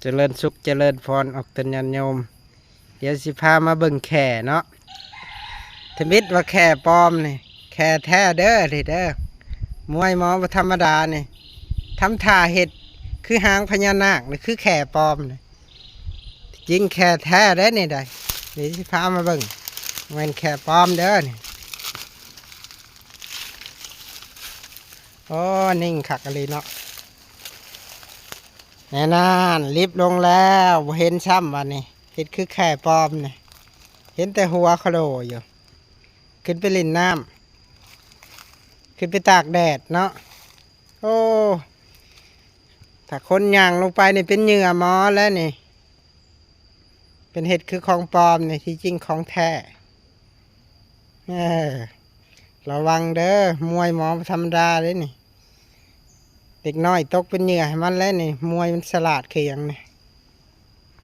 ຈະເລີນສຸກຈະເລີນພອນອອກຕົນຍາດໂຍມ. ດຽວຊິພາມາເບິ່ງແຂ້ເນາະ. ທຳອິດວ່າແຂ້ປອມນີ້ ແຂ້ແທ້ເດີນີ້ເດີ. ມວຍໝໍບໍ່ທຳມະດານີ້ ທຳທ່າເຮັດຄືຫາງພະຍານາກນີ້ ຄືແຂ້ປອມນີ້. ຈິງແຂ້ແທ້ເດ້ນີ້ໄດ໋. ດຽວຊິພາມາເບິ່ງ ແມ່ນແຂ້ປອມເດີນີ້. ໂອ້ ນິ່ງຄັກອີ່ຫຼີເນາະ. ແນ່ນານ ລິບລົງແລ້ວ ບໍ່ເຫັນຊ້ຳບາດນີ້. ເຮັດຄືແຂ້ປອມນີ້ ເຫັນແຕ່ຫົວໂຄໂລຢູ່. ຂຶ້ນໄປຫຼິ້ນນ້ຳ ຂຶ້ນໄປຕາກແດດເນາະ. ໂອ້ ຖ້າຄົນຍ່າງລົງໄປນີ້ເປັນເຫຍື່ອໝໍແລ້ວນີ້. ເປັນເຮັດຄືຂອງປອມນີ້ ທີ່ຈິງຂອງແທ້. ເອີ ລະວັງເດີ ມວຍໝໍບໍ່ທຳມະດາເດ້ນີ້. ເດັກນ້ອຍຕົກເປັນເຫຍື່ອໃຫ້ມັນແລ້ວນີ້. ມວຍມັນສະຫຼາດຄືຫຍັງນີ້.